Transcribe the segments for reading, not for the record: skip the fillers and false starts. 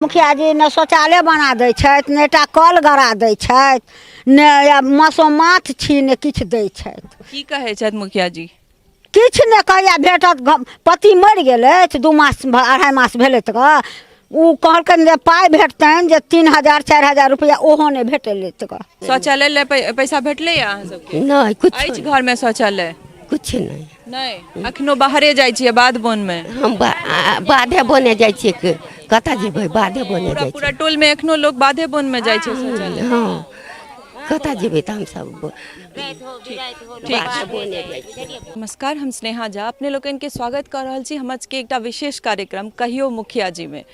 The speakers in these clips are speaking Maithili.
मुखिया जी ने शौचालय बना दै छथि, ने एकटा कल गड़ा दै छथि, ने मसोमात छी, ने किछु दै छथि। की कहै छथि मुखिया जी? किछु नहि कहैया। भेटत। पति मरि गेल अछि, 2 मास 2.5 मास भेलै तऽ ओ कहलकनि जे पाइ भेटतनि जे 3000 4000 रुपैआ, ओहो नहि भेटलै तऽ। शौचालय लए पैसा भेटलै अहाँ सबके? नहि, कुछ। अछि घरमे शौचालय? कुछ नहि। नहि, अखनो बाहरे जाइ छियै बाध बोनमे? हम बाधे बोने जाइ छियै। कतऽ जेबै? बाधे बोने पूरा जाइ पूरा टोलमे एखनो लोक बाधे बोनमे जाइ छै शौचालय? छियै। हँ, कतऽ जेबै? तऽ हमसब बाधे बोने जाइ छियै। नमस्कार, हम स्नेहा झा अपने लोकनिके स्वागत कऽ रहल छी हमर सबके एकटा विशेष कार्यक्रम कहियो मुखिया जीमे।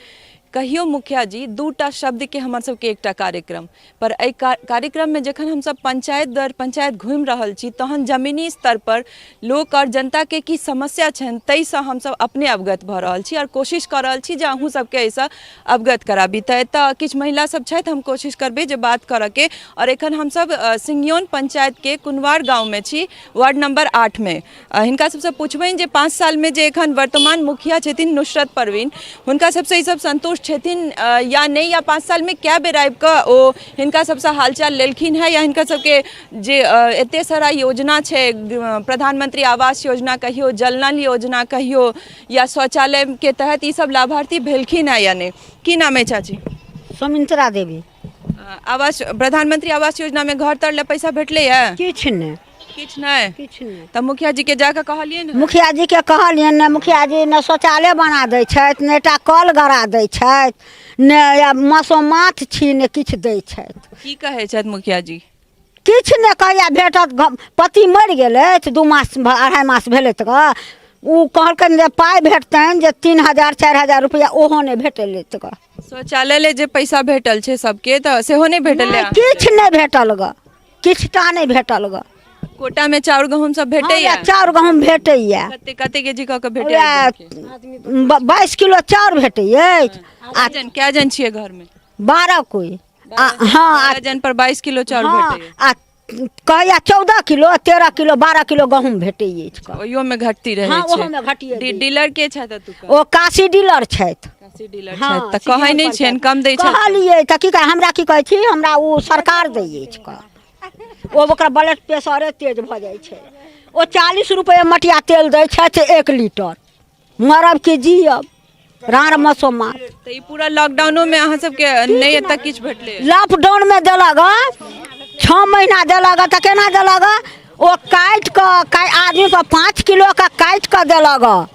कहियो मुखिया जी दूटा शब्दके हमर सबके एकटा कार्यक्रम पर एहि कार्यक्रममे जखन हमसब पंचायत दर पंचायत घुमि रहल छी, तहन जमीनी स्तर पर लोक आओर जनताके की समस्या छनि, ताहिसँ हमसब अपने अवगत भऽ रहल छी आओर कोशिश कऽ रहल छी जे अहूँ सबके एहिसँ अवगत कराबी। तऽ एतऽ किछु महिला सब छथि, हम कोशिश करबै जे बात करऽके। आओर एखन हमसब सिंगियौन पंचायतके कुनवार गाँवमे छी, वार्ड नंबर 8मे। हिनका सबसँ पुछबनि जे 5 सालमे जे एखन वर्तमान मुखिया छथिन नुसरत परवीन, हुनका सबसँ ई सब संतुष्ट छथिन या नहि, या 5 सालमे कए बेर आबि कऽ ओ हिनका सबसँ हालचाल लेलखिन हेँ, या हिनका सबके जे एते सारा योजना छै, प्रधानमंत्री आवास योजना कहियौ, जल नल योजना कहियौ या शौचालयके तहत ई सब लाभार्थी भेलखिन हेँ या नहि। की नाम अइ चाची? सुमित्रा देवी। आवास, प्रधानमंत्री आवास योजनामे घर तर लए पैसा भेटलैए? किछु नहि। किछु नहि? किछु नहि। तऽ मुखिया जी के जाकऽ कहलियै ने? मुखिया जी के कहलियनि ने। मुखिया जी ने शौचालय बना दै छथि, ने एकटा कल गड़ा दै छथि, ने मसोमात छी, ने किछु दै छथि। की कहै छथि मुखिया जी? किछु नहि कहैया। भेटत। पति मरि गेल अछि, 2 मास 2.5 मास भेलै तऽ ओ कहलकनि जे पाइ भेटतनि जे 3000 4000 रुपैआ, ओहो नहि भेटलै तऽ। शौचालय लए जे पैसा भेटल छै सबके, तऽ सेहो नहि भेटल? किछु नहि भेटल ग, किछु टा नहि भेटल ग। कोटा में चाउर गहूम सब भेटैया? हँ, चाउर गहूम भेटैया। कते कते केजी कऽ के भेटैया? 22 किलो चाउर भेटै अछि आ जन कए जन छियै घर में? 12 कोइ आ हँ आ 12 जन पर 22 किलो चाउर भेटैया? आ कहैया 14 किलो, 13 किलो, 12 किलो गहूम भेटै अछि ग। ओहियो में घटती रहै छै। ओहो में घटिए दै। डीलर के छथि एतुका? ओ काशी डीलर छथि। काशी डीलर छथि, तऽ कहै नहि छियनि कम दै छथि? कहलियै तऽ की कहै, हमरा की कहै छी, हमरा ओ सरकार दै अछि क। ओ ओकरा ब्लड प्रेशरे तेज भऽ जाइ छै। ओ 40 रुपैए मटिया तेल दै छथि 1 लीटर। मरब कि जियब, राँड़ मसोमा। तऽ ई पूरा लॉकडाउनो में अहाँ सबके नहि एतऽ किछु भेटलै? लॉकडाउनमे देलक हँ, 6 महीना देलक हँ, तऽ केना देलक हँ? ओ काटि कऽ आदमी पर 5 किलोके काटि कऽ देलक हँ।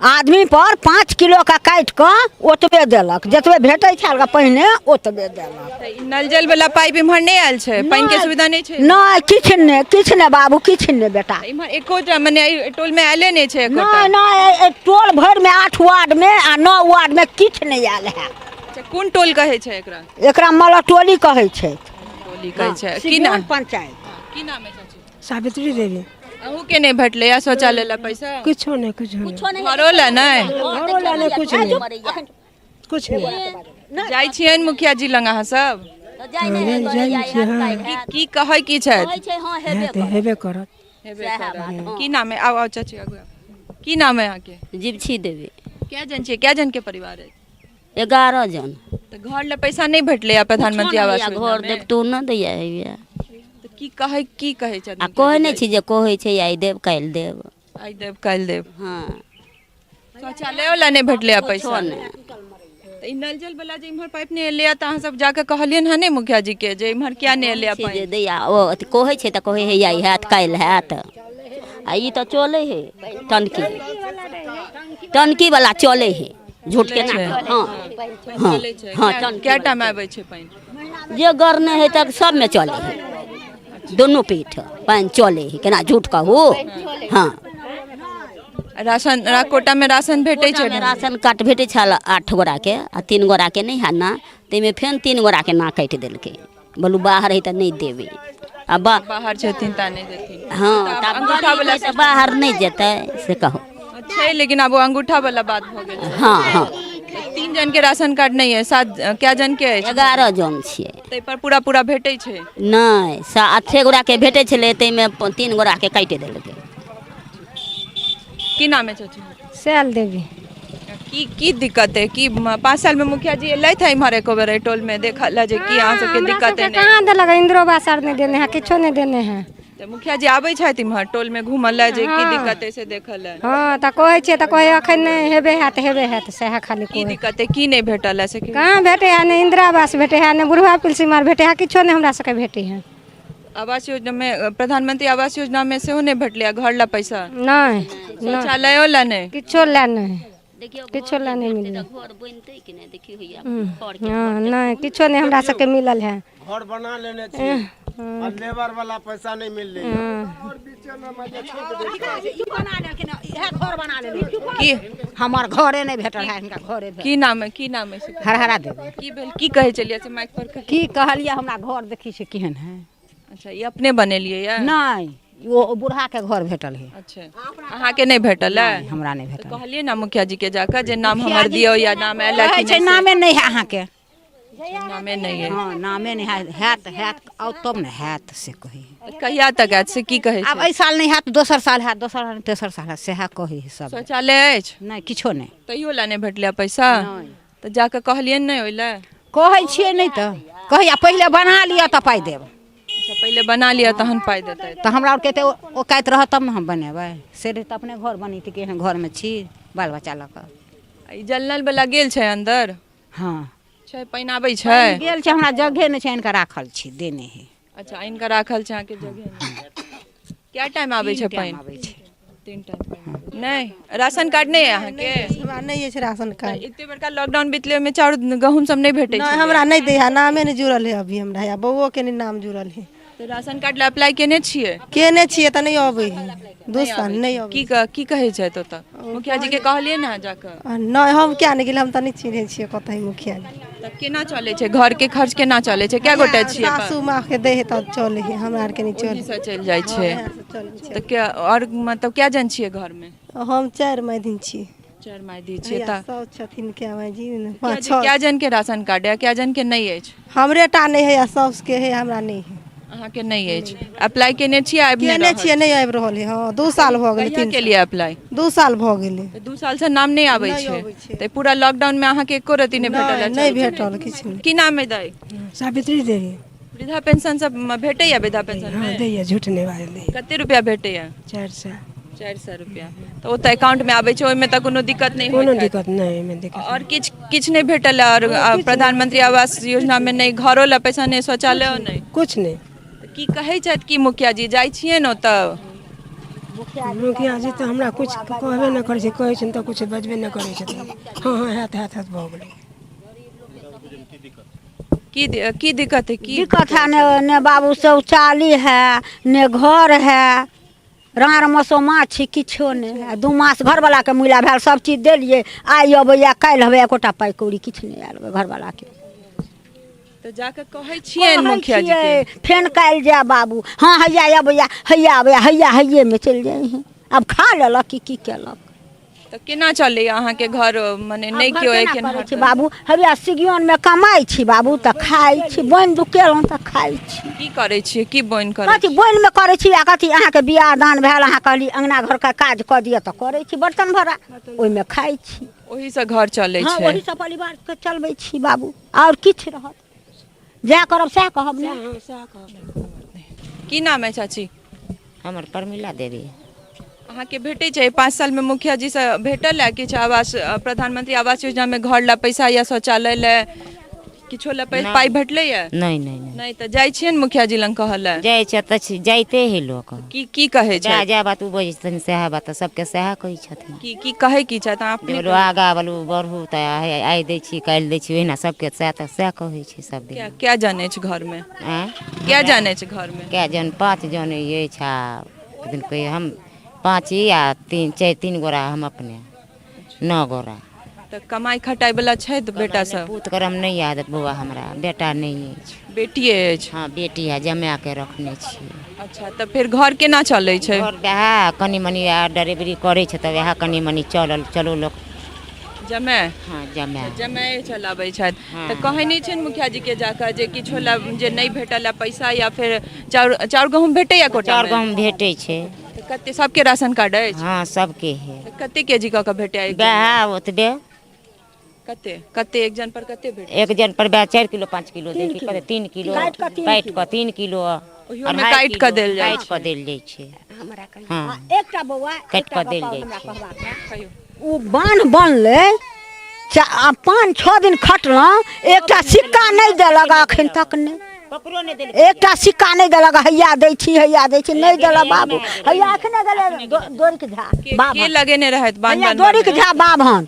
आदमी पर 5 किलोके काटि कऽ ओतबे देलक, जतबे भेटै छल गऽ पहिने ओतबे देलक। तऽ ई नल जल वाला पाइप इम्हर नहि आयल छै? पानि के सुविधा नहि छै? नहि, किछु नहि, किछु नहि बाबू, किछु नहि बेटा। इम्हर एकोटा मने एहि टोल में आयले नहि छै एकोटा? नहि नहि, एहि टोल भरिमे, 8 वार्डमे आ 9 वार्डमे किछु नहि आयल है। अच्छा, कोन टोल कहै छै एकरा? एकरा मलटोली कहै छै। टोली कहै छै। की नाम? सिमोन पंचायत। की नाम है चाची? सावित्री देवी। अहूँ के नहि भेटलै या शौचालय लए पैसा? किछो नहि, किछो नहि। घरो लए नहि? घरो लए नहि, कुछ नहि, कुछ नहि। जाइ छियनि मुखिया जी लग अहाँ सब? जाइ छियै, हँ। की की कहै की छथि? हेतै, हेबे करत। हेबे करत। की नाम है? आउ आउ चाची, आगू आउ। की नाम है अहाँके? जीवछी देवी। कै जन छियै? कै जन के परिवार है? 11 जन। तऽ घर लए पैसा नहि भेटलै या प्रधानमंत्री आवास घर योजना मे? देखतो न दैया हैया। तऽ की कहै छथि? आ कहै नहि छी जे कहै छै आइ देब, काल्हि देब। आइ देब, काल्हि देब। हँ। शौचालय वाला नहि भेटलै या पैसा? नहि। तऽ ई नल जल वाला जे इम्हर पाइप नहि एलैया, तऽ अहाँ सब जाकऽ कहलियनि हँ नहि मुखिया जी के जे इम्हर किया नहि एलैया छै जे पानि? दैया ओ अथी कहै छै तऽ कहै है आइ हैत, काल्हि हैत। आ ई तऽ चलै है टनकी, टनकी वाला चलै है। झूठ केना कहब? हँ हँ। चलै छै? हँ, टनकी। कए टा मे आबै छै पानि? जे गरने है तक सबमे चलै है, दुनू पीठ पानि चलै है। केना झूठ कहू? हँ। राशन कोटा मे राशन भेटै छै? कोटामे राशन कार्ड भेटै छल 8 गोराके आ 3 गोराके नहि है ने, ताहिमे फेर 3 गोराके नाम काटि देलकै। बोलू बाहर है तऽ नहि देबै आ बा बाहर छथिन तऽ नहि देथिन? हँ। तऽ आब अंगूठा वाला तऽ बाहर नहि जेतै से कहू? छै, लेकिन आब ओ अंगूठा वाला बात भऽ गेल छै। हँ हँ 3 जन के राशन कार्ड नहि है, 7 कै जन के अछि? 11 जन छियै। ताहि पर पूरा पूरा भेटै छै? नहि, 8 गोराके भेटै छलै, ताहिमे 3 गोराके काटि देलकै। की नाम है चाची? शैल देवी। की की की दिक्कत है की 5 साल में मुखिया जी एलथि है इम्हर एको बेर एहि टोल में देखल लए जे की अहाँ सबके हमरा दिक्कत सबके है नहि? कहाँ देलक इंदिरो आवास आर नहि देने है किछो नहि देने है तऽ मुखिया जी आबै छथि इम्हर टोल में घूमल लए जे की दिक्कत है से देखल लए हँ तऽ कहै छियै तऽ कहै एखन नहि हेबे हैत हेबे हैत सएह खाली की कहै दिक्कत है की नहि भेटल है से की कहाँ भेटै है नहि इंदिरा आवास भेटै है नहि बुढ़वा पेंशन आर भेटै है किछो नहि हमरा सबके भेटै है आवास योजना में प्रधानमंत्री आवास योजना में सेहो नहि भेटलै घर ला पैसा नहि शौचालयो ला नहि किछो लए नहि देखियौ किछो लए नहि मिललै घर बनतै कि नहि देखियौ हैया हँ नहि किछो नहि हमरा सबके मिलल है घर बना लेने छी आ लेबर वाला पैसा नहीं मिल रही की हमर घरे नहि भेटल है हिनका घरे भेटल। की नाम है की नाम है से? हरहरा देबै की भेल की कहै छलियै से माइक पर कही। की कहलियै हमरा घर देखी से केहन है अच्छा ई अपने बनेलियै या नहि ओ बूढ़ाके घर भेटल है अच्छा अहाँके नहि भेटल है हमरा नहि भेटल कहलियै ना मुखिया जी के जाकऽ जे नाम हमर दियौ या नाम आयल कहै कि छै नामे नहि है अहाँके नामे नहि है हँ नामे नहि है हैत हैत आओ तब ने हैत से कहै है तऽ कहिया तक आयत से की कहै आब छै एहि साल नहि हैत दोसर साल हैत दोसर साल तेसर साल हैत सएह कहै है सब शौचालय अछि नहि किछो नहि तैयो लए नहि भेटलै पैसा तऽ जाकऽ कहलियनि नहि ओहि लए कहै छियै नहि तऽ कहैया पहिले बना लिअ तऽ पाइ देब अच्छा पहिले बना लिअ तहन पाइ देतै तऽ हमरा आरके एते औकाति रहत तब ने हम बनेबै से रहै तऽ अपने घर बनेतै केहन घरमे छी बाल बच्चा लऽ कऽ ई जल नल वाला गेल छै अन्दर हँ छै पानि आबै छै गेल छै हमरा जगहे नहि छै आनि कऽ राखल छी देने है अच्छा आनि कऽ राखल छै अहाँके जगह नहि कए टाइम आबै छै पानि आबै छै तीन टाइम नहि राशन कार्ड नहि अइ अहाँके हमरा नहि अछि राशन कार्ड एते बड़का लॉकडाउन बीतलै ओहिमे चाउर गहूँम सब नहि भेटै नहि छै हमरा नहि दै है नामे नहि जुड़ल है अभी हमरा है बौओके नहि नाम जुड़ल है तऽ राशन कार्ड लए अप्लाई केने छियै केने छियै तऽ नहि अबै है दू साल नहि अबै की की कहै छथि ओतऽ मुखिया जी के कहलियै ने जाकऽ आ नहि हम किया नहि गेलियै हम तऽ नहि चिन्है छियै कतऽ है मुखिया जी तऽ केना चलै छै घर के खर्च केना चलै छै कए गोटे छियै सासू माँ के दै है तब चलै है हमरा आरके नहि चलै ओहीसँ चलि जाइ छै चलै छै तऽ के आओर मतलब कए जन छियै घरमे हम चारि माय छी चारि माय दी छियै भैया तऽ सब छथिन कए माय जी पाँच छओ कए जन के राशन कार्ड यऽ कए जन के नहि अछि हमरे टा नहि है आ साउसके है हमरा नहि है अहाँके नहि अछि अप्लाई केने छियै आबि नहि केने रहल छियै नहि आबि रहल है हँ 2 साल भऽ गेलै कहिया 3 केलियै अप्लाई 2 साल भऽ गेलै तऽ 2 सालसँ नाम नहि आबै नहि छै अबै छै। तऽ पूरा लॉकडाउन मे अहाँके एको रति नहि भेटल नहि नहि भेटल किछु नहि की नाम है दाइ सावित्री देवी वृद्धा पेंशन सब भेटैया वृद्धा पेंशन हँ दैया झूठ नहि बाजल दैया कते रुपया भेटैया 400 400 रुपया तऽ ओ तऽ अकाउंट मे आबै छै ओहिमे तऽ कोनो दिक्कत नहि कोनो होइत हैत। दिक्कत नहि ओहिमे दिक्कत आओर किछु किछु नहि भेटल आओर प्रधानमंत्री आवास योजना मे नहि घरो लए पैसा नहि शौचालयो नहि कुछ नहि तऽ की कहै छथि की मुखिया जी जाइ छियै ने ओतऽ मुखिया जी तऽ हमरा कुछ कहबे नहि करै छै कहै छियनि तऽ कुछ बजबे नहि करै छथिन हँ हँ हैत हैत हैत भऽ गेलै की की दिक्कत है की दिक्कत है ने ने बाबू शौचालय है ने घर है राँड़ मसोमा छी किछो नहि है 2 मास घरवलाके मुइला भेल सब चीज देलियै आइ अबैया काल्हि अबैया एकोटा पाइ कौड़ी किछु नहि आयल घरवलाके तऽ जाकऽ कहै छियनि मुखिया जी के फेन काल्हि जाय बाबू हँ हैया अबैया हैया अबैया हैया हैयेमे चलि जाइ है आब खा लेलक कि की केलक तऽ केना चलैया अहाँके घर मने नहि आब घर केओ केना एखन करै छी बाबू हौया सिगियनमे कमाइ छी बाबू तऽ खाइ छी बोनि दुकेलहुँ तऽ खाइ छी की करै छियै की बोनि करै कथी बोनिमे करै छी आ कथी अहाँके बियाह दान भेल अहाँ कहली अङ्गना घरके काज कऽ दिअ तऽ करै छी बर्तन भरा ओहिमे खाइ छी ओहीसँ घर चलै हँ छै ओहीसँ परिवारके चलबै छी बाबू आओर किछु रहत जएह करब सएह कहब ने की नाम है चाची हमर प्रमिला देवी अहाँके भेटै छै 5 सालमे मुखिया जीसँ भेटल है किछु आवास प्रधानमंत्री आवास योजनामे घर लए पैसा या शौचालय लए किछो लए पाइ भेटलै या नहि नहि नहि नहि तऽ जाइ छियै ने मुखिया जी लग कहऽ लए जाइ छै तऽ जाइते है लोक की की कहै छै जा जा बात ओ बजै छथिन सएह बात सबके सएह कहै छथिन की की कहै की छथि अहाँ अपने बोलो आगा बोलू बढ़ू तऽ आइ दै छी काल्हि दै छी ओहिना सबके सएह तऽ सएह कहै छै सब दिन क्या क्या जानै छै घरमे आँय क्या जानै छै घरमे कए जन 5 जन अछि आ दिन कहै हम 5 आ 3 4 3 गोरा हम अपने 9 गोरा तऽ कमाइ खटाइ वाला छथि बेटा सब पूत करम नहि याद बौआ हमरा बेटा नहि अछि बेटिए अछि हँ बेटी है जमा के रखने छी अच्छा तऽ फेर घर केना चलै छै घर वएह कनि मनि वएह ड्राइवरी करै छै तऽ वएह कनि मनि चलल चलौलक जमाए हँ जमाए जमाए चलाबै छथि तऽ कहै नहि छनि मुखिया जी के जाकऽ जे किछो लए जे नहि भेटल है पैसा या फेर चाउर चाउर गहूँम भेटैया कोटा चाउर गहूँम भेटै छै तऽ कते सबके राशन कार्ड अछि हँ सबके है तऽ कते केजी कऽ कऽ भेटैया वएह ओतबे कते कते एक जन पर कते भेट एक जन पर वएह 4 किलो 5 किलो दै छै, कते 3 किलो काटि कऽ 3 काटि कऽ 3 किलो ओहियोमे अढ़ाई काटि कऽ किलो, देल जाइ काटि कऽ देल जाइ छै। हँ एकटा बौआ काटि एकटा कऽ देल गप्प जाइ हमरा छै। कहबाक है। कहियौ ओ बान्ह बनलै, 5-6 दिन खटलहुँ, एकटा सिक्का नहि देलक अखन तक नहि। ककरो नहि देलकै। एकटा सिक्का नहि देलक। हैया दै छी, हैया दै छी, नहि देलक बाबू। हैया एखने गेलै दोरिक झा के के बाभन, लगेने रहथि बान्ह? हैया बनबऽ दोरिक मे? झा बाभन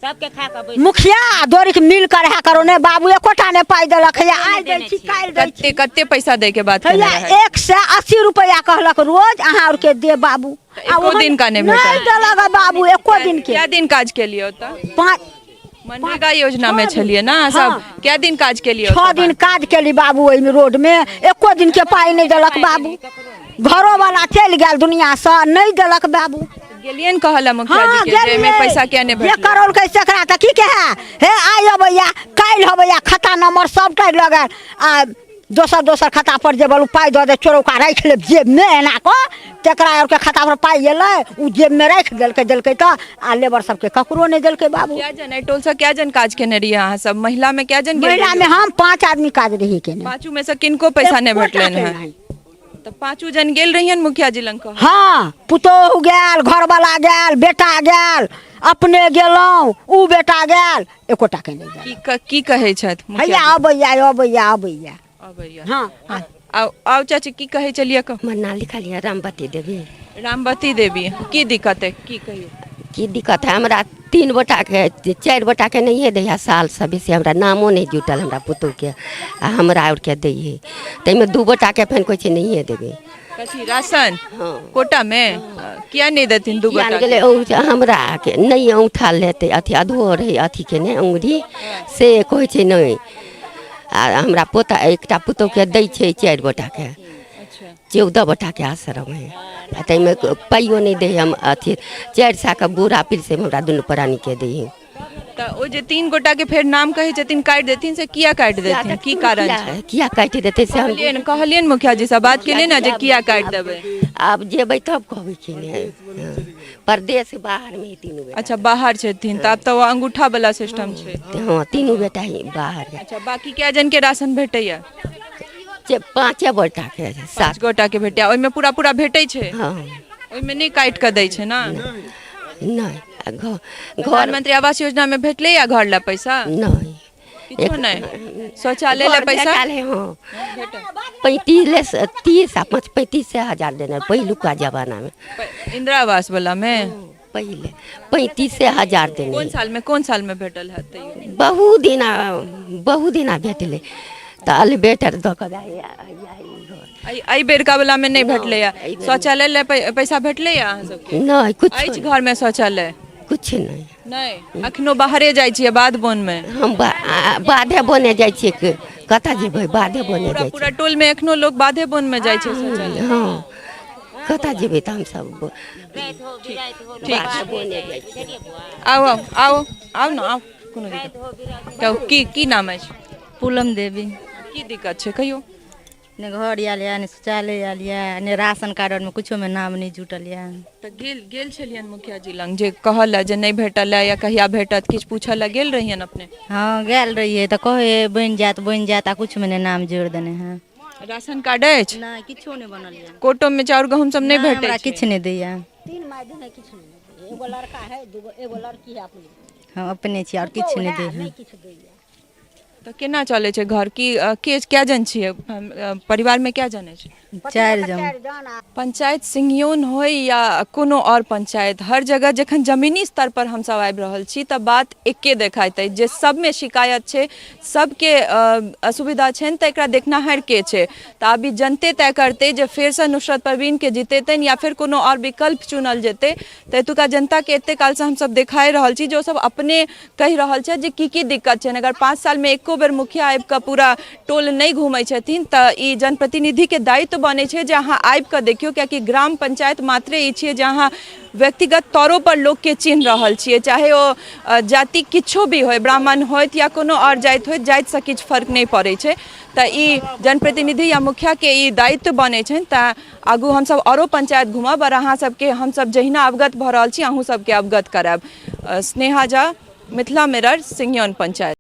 सबके खा कऽ बैस मुखिया आ दोरिक मिल कर रहा करो ने बाबू, एकोटा ने पाइ देलक। हैया आइ दै छी, काल्हि दै छी। कते कते पैसा दै के बात केने हैया रहथि? 180 रुपैआ कहलक रोज अहाँ आरके दे बाबू। आ एको ओहन दिन का नहि भेटल? नहि देलक बाबू एको दिन के। कए दिन काज केलियै ओतऽ? 5 मनरेगा योजना में छलियै ना अहाँ सब? कए दिन काज केलियै? 6 दिन काज केली बाबू ओहिमे रोड में, एको दिन के पाइ नहि देलक बाबू। घरो वाला चलि गेल दुनिया से, नहि देलक बाबू। गेलियनि कहऽ लए मुखिया हाँ जी के जे एहिमे गेलियै। पैसा किया नहि जे भेटलै? करौलकै सेकरा तऽ की कहै हे, आइ अबैया काल्हि अबैया, खाता नंबर सबटा लगल आ दोसर दोसर खाता पर जे बोलू पाइ दऽ दे, चोरौका राखि लेब जेबमे एना कऽ, तकरा आरके खाता पर पाइ एलै ओ जेबमे राखि देलकै, देलकै तऽ आ लेबर सबके ककरो नहि देलकै बाबू। कए जन एहि टोलसँ कए जन काज केने रहियै अहाँ सब? महिला में कए जन गेल महिला में रहियै? हम 5 आदमी काज रही केने। पाँचू में से किनको पैसा नहि एकोटा भेटलनि के हेँ? नहि। तऽ पाँचू जन गेल रहियनि मुखिया जी लग कहऽ? हाँ, पुतोहु गेल, घरवाला गेल, बेटा गेल, अपने गेलहुँ, उ बेटा गेल, एकोटा के नहि गेल। की कहै छथि मुखिया हैया जी? अबैया अबैया अबैया। अबैया। हाँ। हाँ, आउ आउ चाची, की कहै छलियै कहू? हमर नाम लिखल यऽ रामवती देवी। रामवती देवी, की दिक्कत है, की कहियौ? की दिक्कत है, हमरा 3 गोटाके 4 गोटाके नहिए दै है, सालसँ बेसी हमरा नामो नहि जुटल हमरा पुतोहुके आ हमरा आरके दै है, ताहिमे 2 गोटाके फेर कहै छै नहिए देबै। कथी राशन? हँ। कोटा में किया नहि देथिन 2 किया गोटा? गेलै हमरा के नहि औंठा लेतै, अथी अधो रहै अथी के नहि अङ्गुरी से कहै छै नहि। आ हमरा पोता एकटा पुतोहुके दै छै 4 गोटाके, 14 गोटाके आश्रम है, आ ताहिमे पाइयो नहि दै हम अथी 4 सएके बोरा पीस हमरा दुनू प्राणीके दै है। तऽ ओ जे 3 गोटा के फेर नाम कहै छथिन काटि देथिन, से किया काटि देथिन, की कारण छै? किया काटि देतै से हम कहलियनि मुखिया जी से बात केलियै ने जे किया काटि देबै? आब जेबै तब कहबै कि नहि। परदेश बाहरमे है तीनू बेटा। अच्छा बाहर छथिन तऽ आब तऽ ओ अंगूठा वाला सिस्टम छै। हँ, तीनू बेटा ही बाहर। अच्छा बाकी कए जन के राशन भेटैया? 5 गोटा के, 7 5 गोटा के भेटैया। ओहिमे पूरा पूरा भेटै छै? हँ। ओहिमे नहि काटि कऽ दै छै ना? नहि। आ घर प्रधानमंत्री आवास योजना में भेटलै या घर ला पैसा? नहि। किछो नहि। शौचालय ला घर पैसा? भेटल है, हँ। 35 30 आ 5 35 हजार देने पहिलुका जमाना में। इंदिरा आवास वाला में? पहिले 35,000 देने। कोन साल में, कोन साल में भेटल है तैयो? बहुत दिना भेटलै तऽ अलबेटर दऽ कऽ एहि बेरका वाला में नहि भेटलै या? शौचालय ला पैसा भेटलै या अहाँ सबके? नहि, कुछ अछि घर में शौचालय? कुछ नहि। नहि, अखनो बाहरे जाइ छियै बाध बन में? हम बाधे बने जाइ छियै, कतऽ जेबै, बाधे बने जाइ छियै। पूरा टोल में एखनो लोग बाधे बन में जाइ छै शौचालय? हँ, कतऽ जेबै तऽ हमसब ठीक छै। आउ आउ आउ आउ ने आउ, कोनो दिक्कत। कहू की नाम अछि? पूनम देवी। की दिक्कत छै कहियौ? ने घर आयल यऽ, ने शौचालय आयल यऽ, ने राशन कार्ड आरमे कुछोमे नाम नहि जुटल यऽ। तऽ गेल छलियनि मुखिया जी लग जे कहल जे नहि भेटल है या कहिया भेटत, किछु पूछऽ लए गेल रहियनि अपने? हँ गेल रहियै तऽ कहै बनि जायत बनि जायत, आ कुछोमे नहि नाम जोड़ि देने है। राशन कार्ड अछि? नहि, किछो नहि बनल यऽ। कोटो में चाउर गहूम सब नहि भेटै हमरा छै? किछु नहि दैया। 3 माय देने किछु नहि दैया। एगो लड़का है, दूगो, एगो लड़की है अपने। हम अपने छी और किछु नहि दै है। नहि किछु दैया। तऽ केना चलै छै घर? की के कए जन छियै परिवार में? कए जन अछि? 4 जन। पंचायत सिंघियौन होइ या कोनो और पंचायत, हर जगह जखन जमीनी स्तर पर हमसब आबि रहल छी तऽ बात एके देखाइत अछि जे सबमे शिकायत छै, सबके असुविधा छनि, तऽ एकरा देखनाहर के छै? तऽ आब ई जनते तय करतै जे फेरसँ नुसरत परवीनके जितेतनि या फेर कोनो आओर विकल्प चुनल जेतै। तऽ एतुका जनताके एते कालसँ हमसब देखाए रहल छी जे ओसब अपने कहि रहल छथि जे की की दिक्कत छनि। अगर 5 सालमे एको बेर मुखिया आबि कऽ पूरा टोल नहि घूमै छथिन तऽ ई जनप्रतिनिधिके दायित्व बनै छै जे अहाँ आबि कऽ देखियौ, कियाकि ग्राम पंचायत मात्रे ई छियै जे अहाँ व्यक्तिगत तौरो पर लोकके चिन्ह रहल छियै, चाहे ओ जाति किछो भी होय, ब्राह्मण होइत या कोनो आओर जाति होइत, जातिसँ किछु फर्क नहि पड़ै छै। तऽ ई जनप्रतिनिधि या मुखियाके ई दायित्व बनै छनि। तऽ आगू हमसब आओरो पंचायत घूमब आओर अहाँ सबके हमसब जहिना अवगत भऽ रहल छी अहूँ सबके अवगत करायब। स्नेहा झा, मिथिला मिरर, सिंघियौन पंचायत।